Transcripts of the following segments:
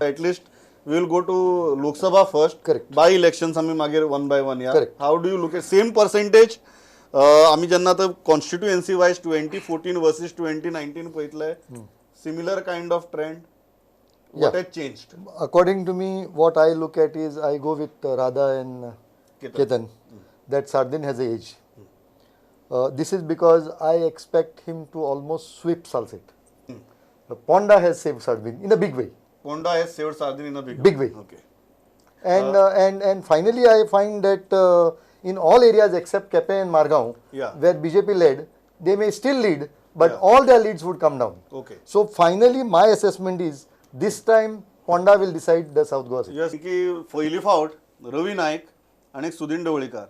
At least we will go to Lok Sabha first. Correct. By elections आमी मागीर one by one या. Correct. How do you look at same percentage? आमी जेन्ना आतां constituency wise 2014 versus 2019 पळयतले, similar kind of trend. What has changed? According to me, what I look at is I go with Radha and Ketan, that Sardin has a age. This is because I expect him to almost sweep Salcete. Ponda has saved Sardin in a big way. Ponda has saved Sardin in a big, big way. Okay. And and finally, I find that in all areas except Kepe and Margao, where BJP led, they may still lead, but all their leads would come down. Okay. So finally, my assessment is this time Ponda will decide the South Goa seat. Yes, की पयली फावट रवी नायक आनी सुदीन ढवळीकर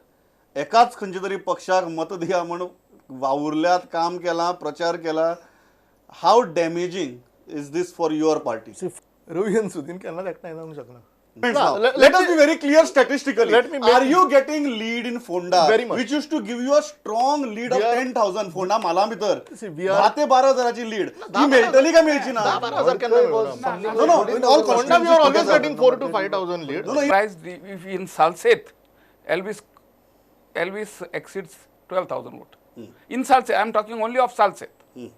एकाच खंयच्या तरी पक्षाक मत दिया म्हण वावुरल्यात, काम केला, प्रचार केला. How damaging is this for your party? Ravi आनी सुदीन केन्नाच एकठांय जावंक शकना. Let us be very clear statistically. Let me make, are you getting lead in Fonda? Very much. Which used to give you a strong lead of 10,000. Fonda म्हाला भितर See, we are 10 ते 12 हजाराची lead ती मेळटली काय मेळची ना? 10-12 हजार केन्ना मेळना. No, no, in all Ponda we are always constituencies getting 4 to 5,000 lead. No, no, Surprised if in Salcete, Elvis exceeds 12,000 vote. In Salcete, I am talking only of Salcete.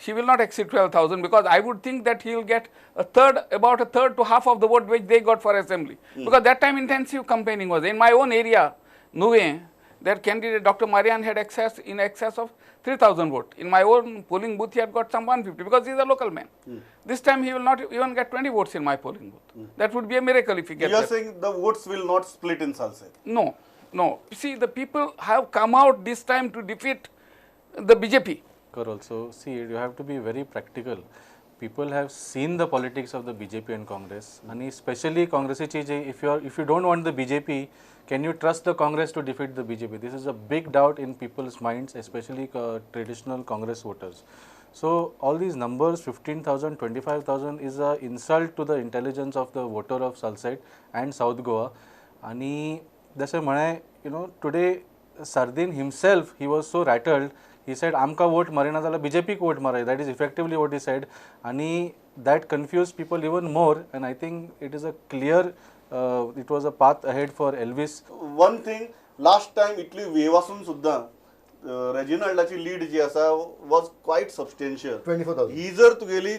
She will not exceed 12,000 because I would think that he will get a third, about a third to half of the vote which they got for assembly. Because that time intensive campaigning was. In my own area, Nuvem, their candidate Dr. Marian had excess in excess of 3,000 vote. In my own polling booth, he had got some 150 because he is a local man. This time he will not even get 20 votes in my polling booth. That would be a miracle if he gets You are that. Saying the votes will not split in Salcete. No, no. See, the people have come out this time to defeat the BJP. Also, see, you have to be very practical. People have seen the politics of the BJP and Congress, and especially Congress. If you don't want the BJP, can you trust the Congress to defeat the BJP? This is a big doubt in people's minds, especially traditional Congress voters. So all these numbers, 15,000, 25,000 is a insult to the intelligence of the voter of Salcete and South Goa. आणि जशें म्हळें, today Sardin himself, he was so rattled. He said, आमकां vote मारिना जाल्यार बीजेपीक vote माराय. That is effectively what he said. आणि that confused people even more. And I think it is a clear, it was a path ahead for Elvis. One thing, last time इतली वेव आसून सुद्दां रेजिनाल्डाची lead जी आसा was quiet substantial. 24,000. ही जर तुगेली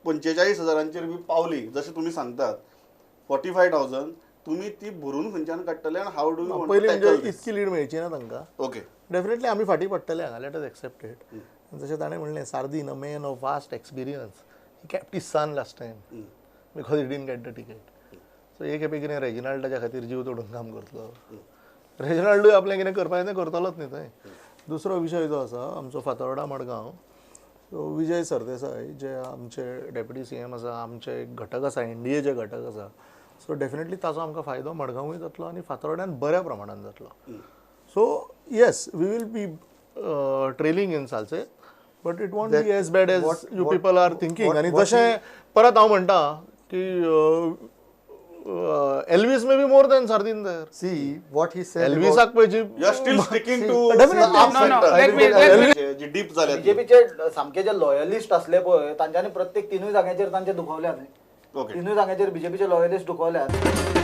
45 हजारांचेर बी पावली, जशें तुमी सांगतात 45,000, तुमी ती भरून खंयच्यान काडटले आनी how do you पयलीं म्हणजे इतकी लीड मेळची ना तांकां. डेफिनेटली आमी फाटीं पडटले हांगा, let us accept it. जशें ताणें म्हणलें, Sardin, a man of vast experience, he kept his son last time because he didn't get the ticket. So एक खेपे कितें रेजिनाल्डाच्या खातीर जीव तोडून काम करतलो? रेजिनाल्डूय आपलें कितें करपाचें तें करतलोच न्ही थंय. दुसरो विशय जो आसा आमचो फातोर्डा मडगांव, सो विजय सरदेसाय जे आमचे डेप्युटी सीएम आसा, आमचे घटक आसा, एनडीएचे घटक आसा, सो डेफिनेटली ताचो आमकां फायदो मडगांवूय जातलो आनी फातोर्ड्यान बऱ्या प्रमाणान जातलो. So yes, we will be trailing in Salcete, but it won't be as bad as you people are thinking. आनी तशें परत हांव म्हणटा की Elvis may be more than Sardin there. See what he said. एल्विसाक पळय जी You are still sticking to Definitely. No, no, let me ji deep जाल्या. बीजेपीचे सामके जे लॉयलिस्ट असले पळय, तांच्यांनी प्रत्येक तिनूय जाग्यांचेर तांचे दुखवल्यात न्ही. तिनूय जाग्यांचेर बीजेपीचे लॉयलिस्ट दुखवल्यात.